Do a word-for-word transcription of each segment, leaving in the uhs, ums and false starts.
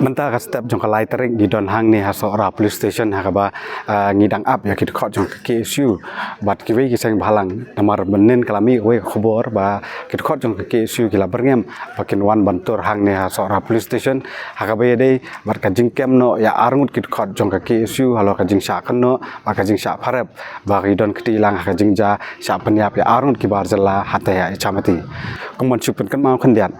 Mynta ka step jong ka lai tarik ngi don hangne ha Sohra Police Station ha kaba, ah, ngi dang ap ïa ki dkhot jong ka K S U bad kiwei ki seng bhalang. Namar mynnin ka la mih kawei ka khubor ba ki dkhot jong ka K S U ki la byrngem ba kin wan ban tur hangne ha Sohra Police Station ha kaba ïadei bad ka jingkem noh ïa arngut ki dkhot jong ka K S U halor ka jingshah kynnoh bad ka jingshah pharep ba ki don kti lang ha ka jingjia shah pynïap ïa arngut ki bar jylla hangta ha Ichamati. Kum ban shu pynkynmaw khyndiat,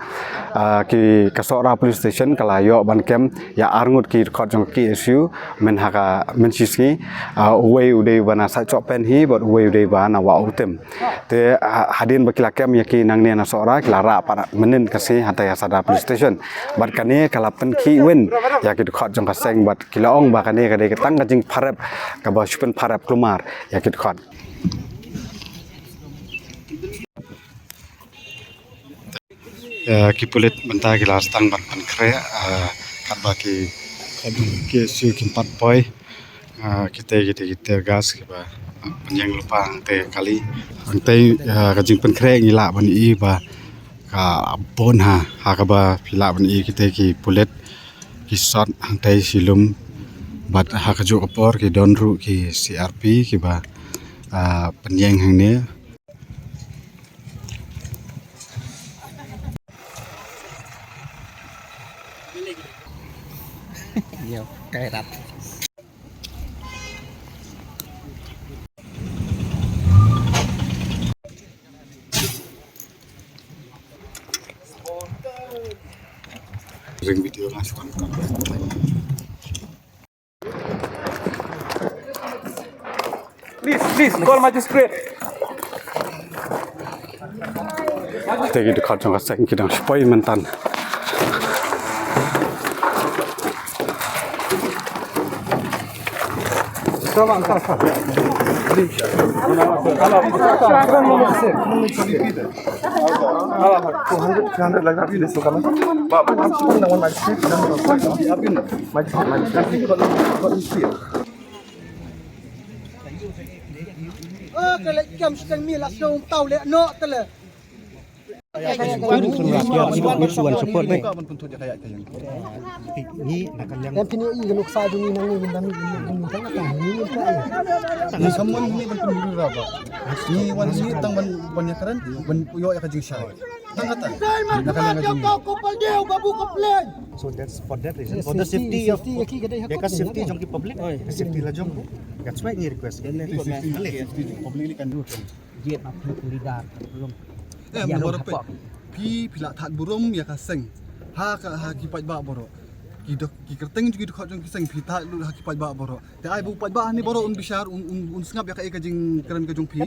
ah, ki ka Sohra Police Station ka la ïoh ban kem ïa arngut ki dkhot jong ka K S U myn ha ka mynshisngi, ah, uwei u dei ba na Saitsohpen hi bad uwei u dei ba na Wah Utem. Te, ah, hadien ba ki la kem ïa ki nangne na Sohra ki la rah pat mynnin ka sngi hangta ha Sadar Police Station. Bad kane ka la pynkhih win ïa ki dkhot jong ka seng bad ki la ong ba kane ka dei ka tang ka jingpharep kaba shu pynpharep kulmar ïa ki dkhot. Eh, ki pulit mynta ki la sdang ban pynkhreh, eh, katba ki, ki K S U kin pat poi, eh, kita, kita, kita tear gas kiba, eh, pynïeng lypa hangta kali. Hangta, eh, ka jingpynkhreh ngi lah ban i ba ka bun ha, ha kaba phi lah ban i kita ki pulit ki sot hangta shi lum bad ha kajuh ka por ki don ruh ki C R P kiba, eh, pynïeng hangne. Yo, kairat. Ring video lah. Please, please, call magistrate. Te ki dkhot jong ka seng ki dang shu poi mynta. Ngi wan hangne ban pynbiang ra ba ngi wan hangne tang ban, ban ïakren, ban ïoh ïa ka jingshai. Tang kata. Na ka liang ka jong ngi. So that's for that reason, for the safety of, ïa ka safety jong ki public, ka safety la jong. That's why ngi request. Safety, safety, safety jong ki public ni kan. Jied ma phi leader, belum. Eh, ïa, phi, phi la thad burom ïa ka seng. Ha ka, ha ki paidbah baroh. Ki dok, ki kyrteng jong ki dkhot jong ki seng phi thad lut ha ki paidbah baroh. Te ai ba u paidbah hangne baroh un bishar, un, un, un sngap ïa ka, ïa ka jingkren ka jong phi. Ïa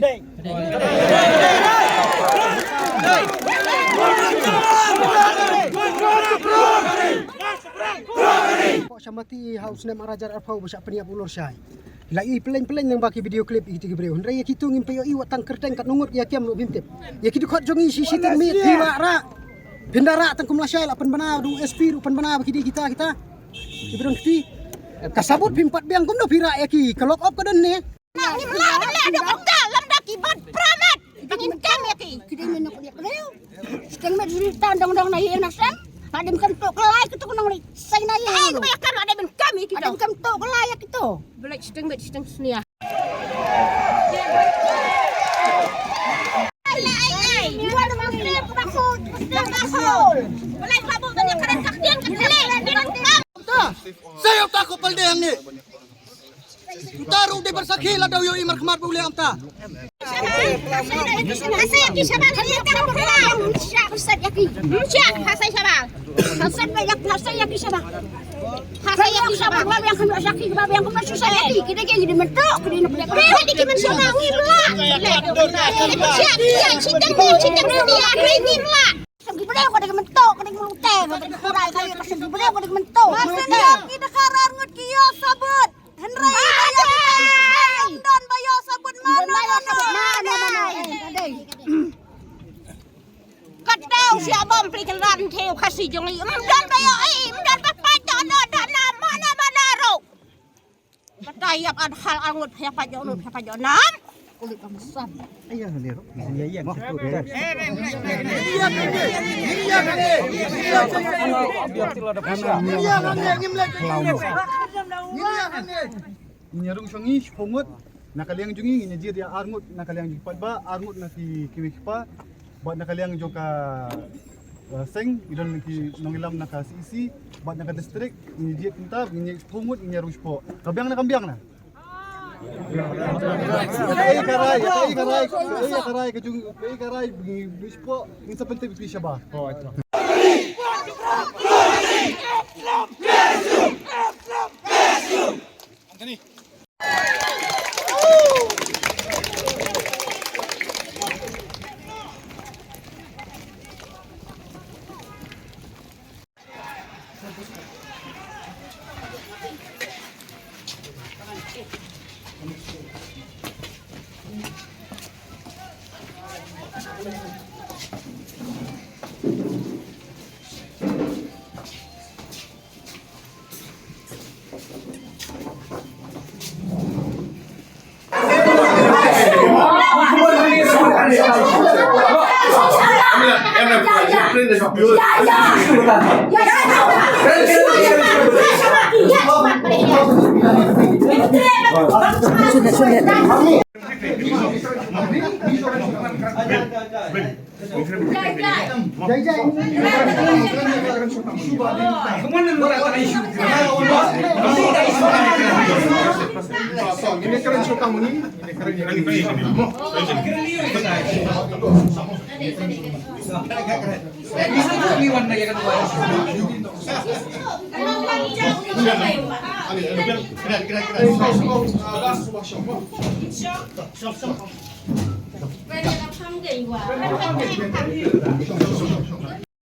u Shamati ha u snem ar hajar arphew ba shah pynïap u Lorshai. La i pyllein pyllein nang ba ki video clip ïa kito ki briew. Hynrei ïa kito ngim pat ïohi wat tang kyrteng katno ngut ïa kem ruh ngim tip. Ïa ki dkhot jong ngi shi shiteng miet phi la rah. Phin da rah tang kum lashai la pynbna da u S P ruh pynbna ba ki dei kita kita. Ki briew kti. Ka sabut phim pat biang kumno phi rah ïa ki, ka lok op ka don ne. Ngim lah ban leh da kumta lymda ki bad pramat. Ngim kem ïa ki. Ki dei men ki dei. Shiteng met juri tan dong dong na ïing na sem. Hadem kem to kelai kito nong li. Sai na ïing. Ai ba ïa kem hadem kem ïa kito. Hadem kem to kelai ïa kito. Belai shiteng met shiteng snia. Ai ai ai. Buat apa kena bakul, kena bakul. Belai kelabut banyak keren kak tiang kak tiang. Saya tak ko pal deh ni. Uta ruh dei ban sakhi lada u ïohi markhmat ba u leh kumta. Hasa ïa ki shabar, hasa ïa ki shabar. Hasa ïa ki shabar. Hasa ïa ki shabar. Hasa ïa ki shabar. Ba biang kumno sakhi, ba biang kumno shu sakhi. Kita ke jadi mentok, kita nak. Kita ke mentok, kita nak. Siap, siap, siap, siap, siap, siap. Seng ki briew ka dei ka mynta, ka dei ka mynta, ka dei ka kurai ka dei ka seng ki briew ka dei ka mynta. Masa ïa ki da ka rar ngut ki ïoh sabut. Hynrei ïa ki don ba ïoh sabut mano mano. Kata u siap bom pli kelan theu Khasi jong i. Ym don ba ïoh i, ym don ba pait da da da na mano mano ruh. Kata ïap an hal angut phi pait ïoh nut phi pait ïoh nam. Ngi ïa rung shong ngi shiphew ngut na ka liang jong ngi, ngi ïa jied ïa ar ngut na ka liang jong ki paidbah, ar ngut na ki kiwei ki kpa, bad na ka liang jong ka uh, seng ngi don ki nongïalam na ka C E C, bad na ka district ngi jied kumta, ngi shiphew ngut ngi ïa rung shiphew. Ka biang na ka biang na. Ka ei ka rai, ka ei ka rai, ka ei ka rai, ka jong, ka ei ka rai, ngi, ngi sport, ngi sa pyntip ïa phi shabar.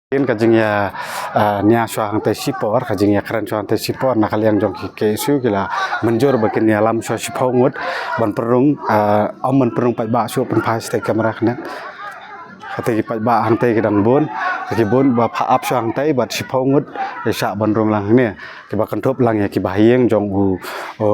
Kin ka jingïa, ah, nia shuwa hangtai shipor, ka jingïakren shuwa hangtai shipor na ka liang jong ki K S U ki la mynjur ba kin ïalam shuwa shiphew ngut ban pynrung, ah, ym ban pynrung paidbah shuh, pynphai shatei kamra kane. Kata ki paidbah hangtai ki dang bun, ki bun ba pha ap shuwa hangtai bad shiphew ngut ïa shah ban rung lang hangne. Kiba kynthup lang ïa kiba ha ïing jong u, u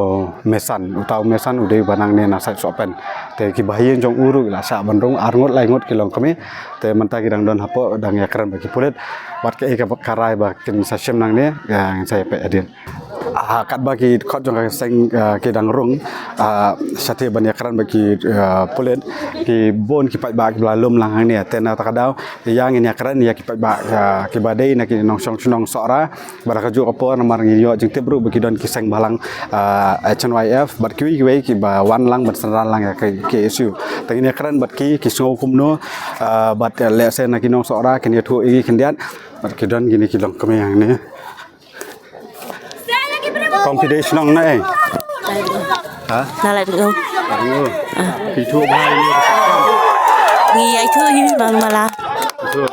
Mesan, uta u Mesan u dei uba nangne na sait Sohpen. Te kiba ha ïing jong u ruh la shah ban rung, ar ngut lai ngut ki longkmie. Te mynta ki dang don hapoh dang ïakren bad ki pulit. Bad kaei kaba ka rai ba kin sa shim nangne, ïa ngin sa ïa peit hadien. Ah, katba ki khot jong ka seng, ah, ki dang rung, ah, shatei ban ïakren bad ki, ah, pulit, ki bun ki paidbah kiba la lum lang hangne. Te na kata ka daw ïa ngin ïakren ïa ki paidbah, ah, kiba dei na ki nongshong shnong Sohra. Bad ha kajuh ka por namar ngi ïoh jingtip ruh ba ki don ki seng bhalang, ah, H N Y F bad kiwei kiwei kiba wan lang ban synran lang ïa ka K S U. Te ngin ïakren bad ki, ki sngew kumno, ah, bad, eh, lehse na ki nong Sohra kin ïathuh ïa ngi khyndiat bad ki don kine ki longkmie hangne. Kong ki dei shnong na ei? Ha? Na Laitngew. Laitngew. Ah. Ki thuh bha ïa ngi. Ngi ïa thuh hi bang mala. Thuh.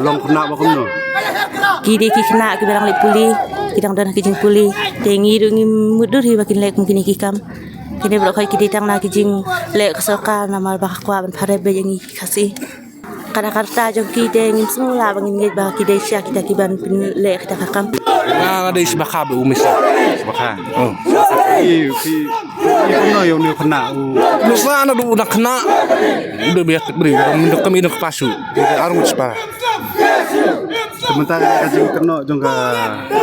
Long khynnah ba kumno? Ki dei ki khynnah kiba dang leit pule, ki dang don ha ki jingpule. Te ngi ruh ngi mutdur hi ba kin leh kum kine ki kam. Kine baroh khoit ki dei tang na ki jingleh ka sorkar namar ba ka kwah ban pharep beit ïa ngi ki Khasi. Ka da ka rta jong ki te ngim sngew lah ba ngin ngeit ba ki dei sha kita kiban pynleh kita ka kam. Nga, nga dei Sibakha ba u Misa. Sibakha. Oh. Ki, ki, ki kumno ïa une u khynnah u. Une u khynnah na du na khynnah. U dei biat bri, u dei kam ina kpasu. Arung spa. Sementara ka jingkynnoh jong ka.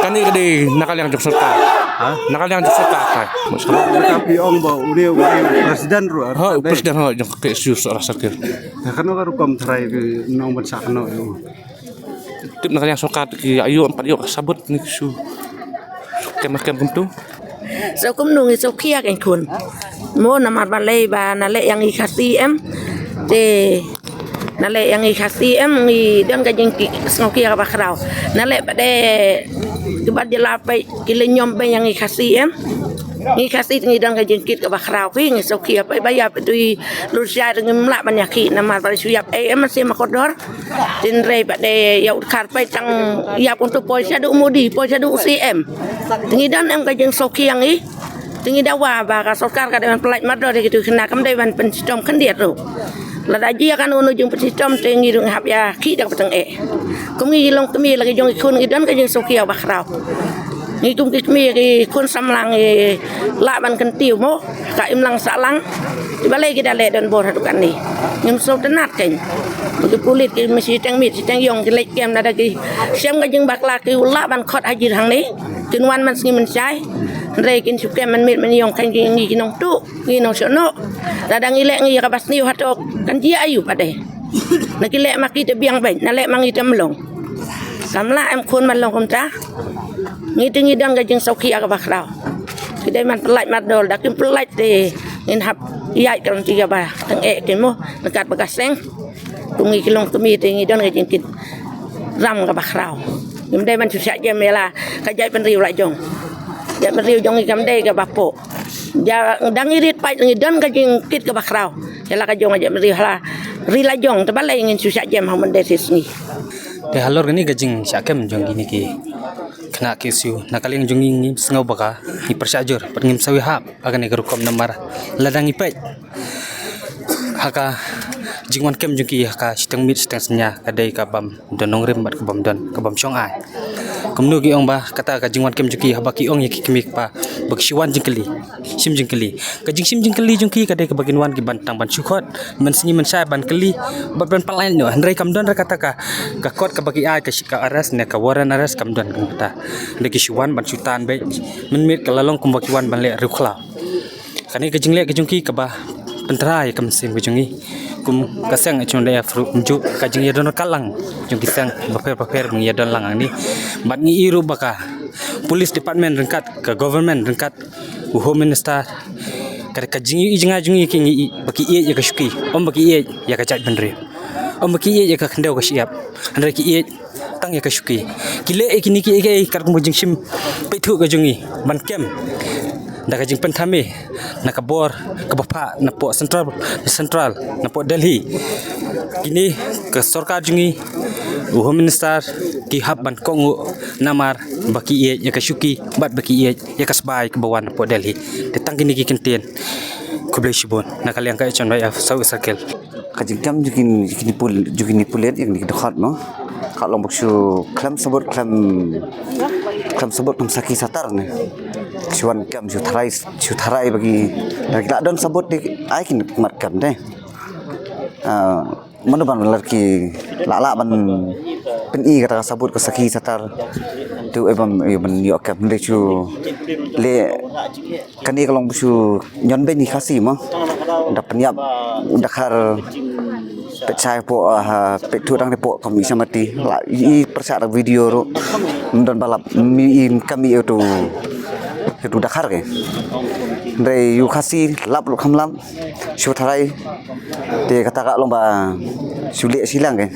Kane ka dei na ka liang jong sorkar. Ha? Na ka liang jong sorkar ka. Ka phi ong ba une u president ruh. Ha, u president ha jong ka K S U Sohra Circle. Te kano ka rukom tharai ki nong ban sah kano ïa u? Tip na ka liang sorkar ki ïa ïoh, em pat ïoh ka sabut ne ki shu. Kem kem kumtu. Sa kumno ngi shu khia kein khun. Mo namar balei ba na leh ïa ngi Khasi em. Te na leh ïa ngi Khasi em ngi don ka jingkit sngewkhia kaba khraw. Na leh pat de kiba jylla peit ki leh ñiom beiñ ïa ngi Khasi em. Ngi Khasi ngi don ka jingkit kaba khraw phi ngi sngewkhia peit ba ïap dei Lut shai te ngim lah ban ïakhih namar ba shu ïap ei em, siem ha kordor. Tynrai pat de ïa u dkhar peit tang ïap kumto poi shaduh Modi, poi shaduh C M. Te ngi don em ka jingsngewkhia ngi. Te ngi dawa ba ka sorkar ka dei ban pyllait mardor ïa kitu ki khynnah, kam dei ban pynshitom khyndiat ruh. Lada jia kano kano jingpynshitom te ngi ruh ngi hap ïakhih da kaba tyngeh. Kum ngi ki longkmie la ki jong ki khun ngi don ka jingsngewkhia ba khraw. Ngi kum ki kmie ki khun samla ngi lah ban kyntiew mo, ka imlang sahlang. Te balei ki da leh donbor haduh katne? Ngim sngewtynnat kein. Ki pulit ki mih shiteng miet shiteng ïong ki leit kem, lada ki shem ka jingbakla ki lah ban khot hajir hangne. Kin wan man sngi man shai. Hynrei kin shu kem man miet man ïong kein, ki ngi ki nongtuh, ngi nongshonong. Lada ngi leh ngi ïa kaba sniew hato kan jia aïu pat de? Na ki leh ma ki te biang beit, na leh ma ngi te mlong. Kam lah em khun ban long kumta. Ngi te ngi don ka jingsngewkhia kaba khraw. Ki dei ban pyllait mardor, da kim pyllait te ngin hap ïaid ka lynti kaba tyngeh te mo, ryngkat bad ka seng. Kum ngi ki longkmie te ngi don ka jingkit ram kaba khraw. Ngim dei ban shu shah jem ïa la ka jaitbynriew la jong. Jaitbynriew jong ngi kam dei kaba poh. Ja, dang ngi rit paid ngi don ka jingkit kaba khraw ïa la ka jong ka jaitbynriew, ha la ri la jong, te balei ngin shu shah jem ha u mynder shi sngi? Te halor kane ka jingshah kem jong kine ki khynnah K S U, na ka liang jong ngi ngi sngew ba ka ngi pyrshah jur, bad ngim saw ïahap ha kane ka rukom namar lada ngi peit ha ka jingwan kem jong ki ha ka shiteng miet shiteng synñia, ka dei ka bym don nongrim bad ka bym don, ka bym shong ai. Kumno ki ong ba kata ka jingwan kem jong ki, haba ki ong ïa ki kmie kpa ba ki shu wan jingkylli, shim jingkylli. Ka jingshim jingkylli jong ki ka dei kaba kin wan ki ban tang ban shu khot man sngi man shai ban kylli bad ban pyllait noh. Hynrei kam don re kata ka, ka kot kaba ki ai ka shi-, ka arrest ne ka warrant arrest, kam don kata. Hynrei ki shu wan ban shu tan beit mynmiet, ka la long kumba ki wan ban leh riewkhlaw. Kane ka jingleh ka jong ki kaba pynthra ïa ka mynsiem ka jong ngi kum ka seng H M D F ruh, kumjuh ka jingïadon ryngkat lang jong ki seng bapher bapher ba ngi ïadon lang hangne. Bad ngi i ruh ba ka police department ryngkat ka government, ryngkat u Home Minister, ka, ka jingïohi jong nga jong ngi ki, ngi i ba ki ïeit ïa ka shuki, ym ba ki ïeit ïa ka jaitbynriew, ym ba ki ïeit ïa ka khyndew ka shyiap. Hynrei ki ïeit tang ïa ka shuki. Ki leh ïa kine kiei kiei katkum ka jingshim pyrthuh ka jong ngi ban kem da ka jingpynthame na ka bor kaba phah napoh central, central napoh Delhi. Kine ka sorkar jong ngi, u Home Minister, ki hap ban kohnguh namar ba ki ïeit ïa ka shuki bad ba ki ïeit ïa ka sbai kaba wan napoh Delhi. Te tang kine ki kyntien. Khublei shibun na ka liang ka H M D F South Circle. Ka jingkem jong kine, jong kine pul-, jong kine pulit, jong kine ki dkhot mo, ka long ba ki shu khlem sabut, khlem, khlem sabut khlem sakhi satar ne. Shu wan kem, shu tharai, shu tharai ba ki, lada ki la don sabut te ai kin mat kem te. Ah, mano ban lada ki la lah ban pyni kata ka sabut ka sakhi satar, te u ai ban, ai ban ïoh kem, hynrei shu leh. Kane ka long ba shu ñion beiñ ïa ki Khasi mo. Da pynïap u Dkhar, peit shai hapoh, ah, peit thuh dang hapoh kam i shamati. La i pyrshah da video ruh. Ym don ba lap, ym i kam i ïa uto, ïa uto u Dkhar ke. Hynrei ïa u Khasi lap ruh kam lap. Shu tharai. Te kata ka long ba shu leh shiliang ke.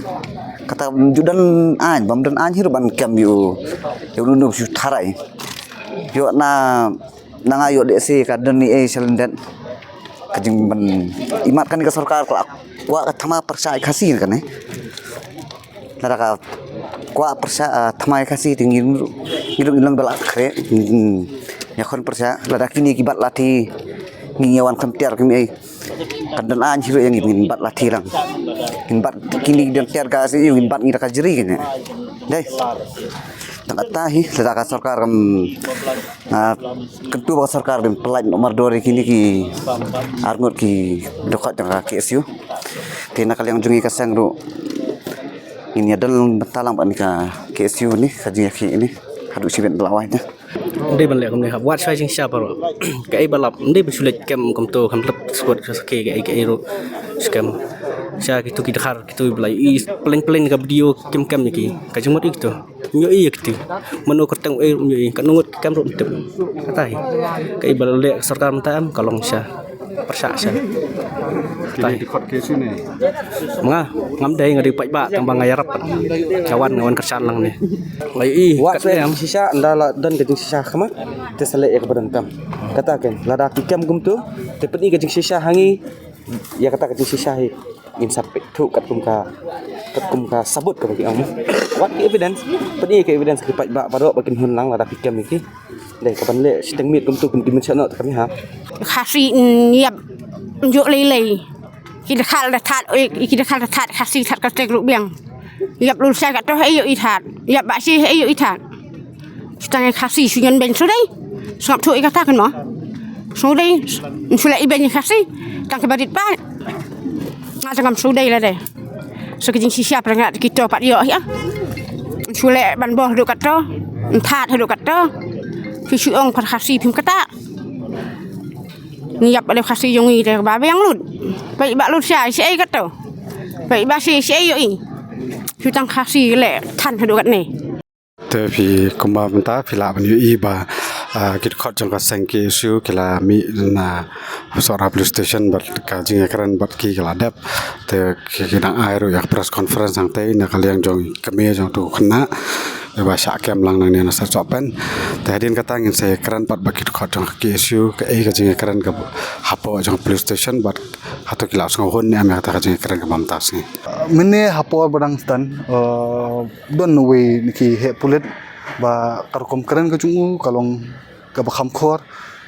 Kata ju don aiñ, bym don aiñ hi ruh ban kem ïa u, ïa uno uno shu tharai. Ïoh na Na nga ïoh lehse ka don ei ei sha lyndet. Ka jingban imat kane ka sorkar ka la kwah ka thma pyrshah ïa Khasi kane. Lada ka kwah pyrshah, ah, thma ïa Khasi te ngi ruh, ngi ruh ngi long ba la khreh. Hmm. Ïakhun pyrshah lada kine ki bat lathi ngi ïa wan khlem tiar kim ei. Kan don aiñ hi ruh ïa ngi, ngin bat lathi lang. Ngin bat kine ki don tiar gas ïa ngin bat ngi da ka jri kane. Dei. Tang kata hi lada ka sorkar kam Nga kyntu ba ka sorkar kan pyllait noh mardor ïa kine ki arngut ki dkhot jong ka K S U. Te na ka liang jong ngi ka seng ruh ngin ïa don bynta lang bad kane ka K S U ne, ka jingïakhih ne haduh shibit ba la wai ne. Ym dei ban leh kumne hap wad shwa jingshisha baroh. Kaei ba lap, ym dei ban shu leit kem kumto, kam lep squad ka sakhi kaei kaei ruh. Shu kem sha kito ki dkhar, kito ba la i pleng pleng ka video kem kem ïa ki. Ka jingmut ïa kito. Ym ïohi ïa kito. Mano kyrteng u ei ruh ym ïohi, katno ngut ki kem ruh ym tip. Kata hi. Kaei ba la leh ka sorkar mynta em ka long sha. Pyrshah sha. Kata hi. Kine ki dkhot K S U ne? Ma nga, ngam dei, nga dei paidbah tang ba nga ïarap. Nga wan, nga wan kyrshan lang ne. Nga ïohi. Wat kat ne em. Shisha, ynda la don ka jingshisha khmat. Te sa leh ïa kaba donkam. Kata kein, lada ki kem kumto, te pyni ka jingshisha ha ngi. Ïa kata ka jingshisha hi. Ngin sa peit thuh katkum ka, katkum ka sabut kaba ki ong. Wat ki evidence, pyni ka evidence ki paidbah baroh ba kin hun lang lada ki kem ïa ki. Dei kaban leh shiteng miet kumto kin dimension noh te kami ha. Khasi, mm, ïap njuk lei lei. Ki dkhar da that, oi, ki dkhar da that, Khasi that ka tek ruh biang. Ïap lul sai ka to ha ïoh i that. Ïap ba si ha ïoh i that. Shu tang ïa Khasi shu ñion beiñ shu dei. Sngap thuh ïa kata kan mo. Shu dei. Shu leh i beiñ Khasi. Tang ka barit pat. Nga tang kam shu dei la dei. So ka jingshisha pyrngat kito pat ïoh ïa. Shu leh ban bor haduh kato. Nthat haduh kato. Phi shu ong pat Khasi phim kata. Ngi ïap ba dei Khasi jong ngi te ba biang lut. Ba ba lut sha shi ei kato. Ba ba shi shi ei ïoh i. Shu tang Khasi leh than haduh katne. Te phi kumba mynta phi lah ban ïohi ba, ah, ki dkhot jong ka seng K S U ki la mih na Sohra Police Station bad ka jingïakren bad ki ka la dep. Te ki, ki dang ai ruh ïa ka press conference hangtei na ka liang jong ka kmie jong uto u khynnah ba shah kem lang nangne na Sar Sohpen. Te hadien kata ngin sa ïakren pat bad ki dkhot jong ka K S U kaei ka jingïakren ka hapoh jong ka police station bad hato ki la sngewhun ne em ïa kata ka jingïakren kaba mynta ka sngi. Mynne hapoh ba dang sdang, eh, don uwei na ki heh pulit ba ka rukom kren ka jong u ka long kaba kham khor.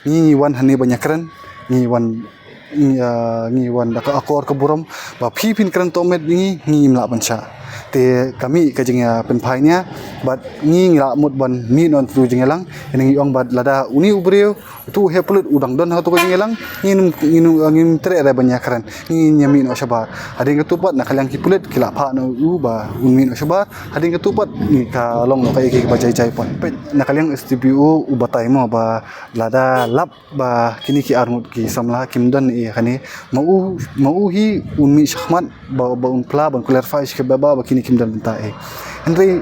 Ngi wan hangne ban ïakren, ngi wan, ngi, ah, ngi wan da ka akor ka burom ba phi phin kren tohmet ïa ngi, ngim lah ban shah. Te ka mih ka jingïapynphai nia bad ngi, ngi lah mut ban mih noh tu jingïalang. Ïa ngi ong bad lada une u briew, uto u heh pulit u dang don ha kato ka jingïalang, ngin, ngin, ngin treh re ban ïakren. Ngin ïa mih noh shabar. Hadien kato pat na ka liang ki pulit ki la phah noh u ba un mih noh shabar. Hadien kato pat ngi ka long noh kaei kaei kaba jai jai pat. Peit na ka liang S D P O u batai mo ba lada lap ba kine ki arngut ki samla kim don ïa kane, ma u, ma u hi un mih shakhmat ba, ba un phla ban clarify sha ki ba, ba, ba kine kim don bynta ei. Hynrei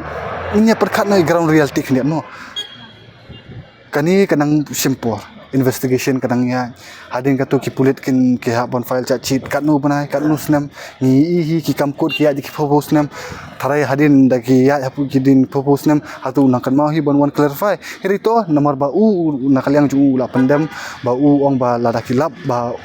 ngin ïa pyrkhat noh ïa ground reality khyndiat mo. Kane ka nang shim por, investigation ka nang ïaid. Hadien kato ki pulit kin, ki hap ban file charge sheet katno bnai, katno snem. Ngi ïohi hi ki kam kut ki ïaid ki phew phew snem. Tharai hadien da ki ïaid hapoh ki dien phew phew snem, hato u nang kynmaw hi ban wan clarify. Hynrei to namar ba u, u na ka liang jong u la pyndem ba u ong ba lada ki lap ba,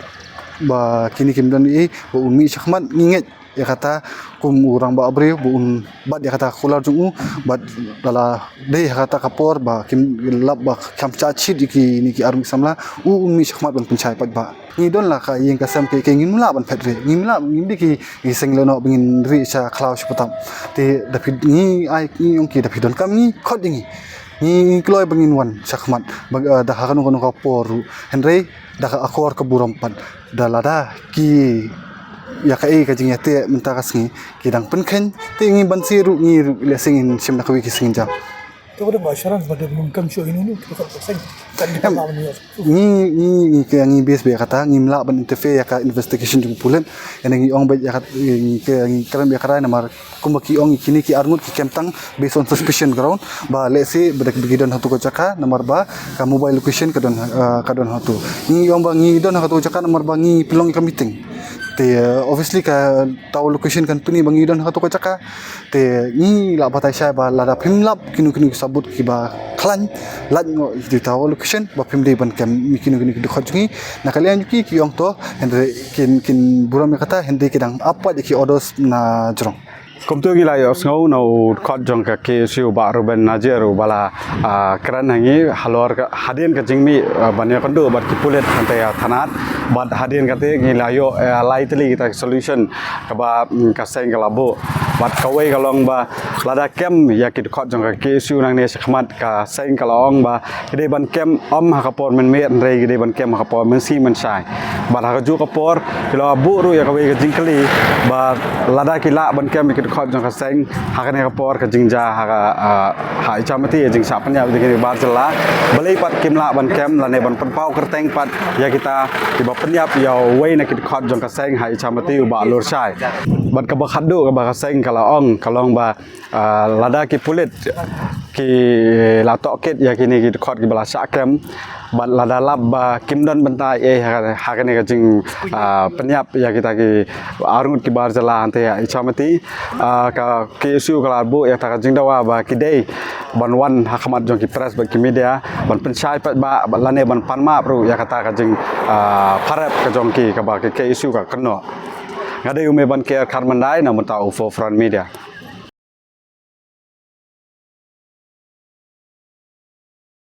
ba kine kim don ei, ba un mih shakhmat, ngi ngeit ïa kata kum u rangbah briew ba un bat ïa kata kular jong u, bad lada dei ha kata ka por ba kim lap ba kham charge sheet ïa kine ki arngut samla, u un mih shakhmat ban pynshai pat ba. Ngi don la ka ïing ka sem, kaei kaei ngim lah ban phet re, ngim lah, ngim dei ki, ki seng lehnoh ba ngin rieh sha khlaw sha patap. Te da phi, ngi ai, ngi ong ki da phi donkam ngi khot ïa ngi. Ngi, ngi kloi ba ngin wan shakhmat ba, eh, da ha kano kano ka por ruh. Hynrei da ka akor ka burom pat, da lada ki ïa kaei ka jingïateh mynta ka sngi ki dang pynkheiñ, te ngi ban siew ruh, ngi ruh lehse ngin shim da kawei ki sngi jam. To ka dang assurance ba dang mun kam shuh inu nu, to ka seng. Kan di ka ma ni. Ngi, ngi, ngi ka ngi base ba ïa kata, ngim lah ban interfere ïa ka investigation jong pulit. Ïa ngi ong ba ïa kat, ngi ka, ngi kren ba ïa kata namar kumba ki ong kine ki arngut ki kem tang based on suspicion ground, ba lehse ba da ki don hato ka jaka namar ba ka mobile location ka don, eh, ka don hato. Ngi ong ba ngi don hato ka jaka namar ba ngi pynlong ka meeting. Te, eh, obviously ka tower location kan pyni ba ngi don hato ka jaka. Te ngi lah batai shai ba lada phim lap kino kino ki sabut kiba khlaiñ, lait noh ïa ki tower location ba phim dei ban kem ïa kino kino ki dkhot jong ngi. Na ka liang jong ki ki ong to, hynrei kin, kin burom ïa kata, hynrei ki dang ap pat ïa ki orders na jrong. Kumto ngi la ïohsngew na u dkhot jong ka K S U Bah Reuben Najir uba la, ah, kren ha ngi halor ka, hadien ka jingmih, ah, ban ïakynduh bad ki pulit hangtei ha thanat, bad hadien kata ngi la ïoh, ah, lai tylli kita ki solution kaba, mm, ka seng ka la buh. Bad kawei ka long ba lada kem ïa ki dkhot jong ka K S U nangne shakhmat, ka seng ka la ong ba ki dei ban kem ym ha ka por mynmiet, hynrei ki dei ban kem ha ka por mynsngi mynshai. Bad ha kajuh ka por ki la buh ruh ïa kawei ka jingkylli ba lada ki lah ban kem ïa ki dkhot jong ka seng ha kane ka por ka jingjia ha ka, ah, ha Ichamati, ïa jingshah pynïap ïa kine ki bar jylla, balei pat kim lah ban kem lane ban pynpaw kyrteng pat ïa kita kiba pynïap ïa uwei na ki dkhot jong ka seng ha Ichamati u Bah Lurshai. Bad kaba khatduh kaba ka seng ka la ong ka long ba, ah, lada ki pulit ki la tohkit ïa kine ki dkhot kiba la shah kem, bad lada lap ba kim don bynta ei ha, ha kane ka jing, ah, pynïap ïa kita ki arngut ki bar jylla hangtei ha Ichamati, ah, ka K S U ka la buh ïa kata ka jingdawa ba ki dei ban wan ha khmat jong ki press bad ki media ban pynshai pat ba, ba lane ban pan map ruh ïa kata ka jing, ah, pharep ka jong ki kaba ka K S U ka kynnoh. Nga dei u Meban K R Kharmandai na bynta u Forefront Media.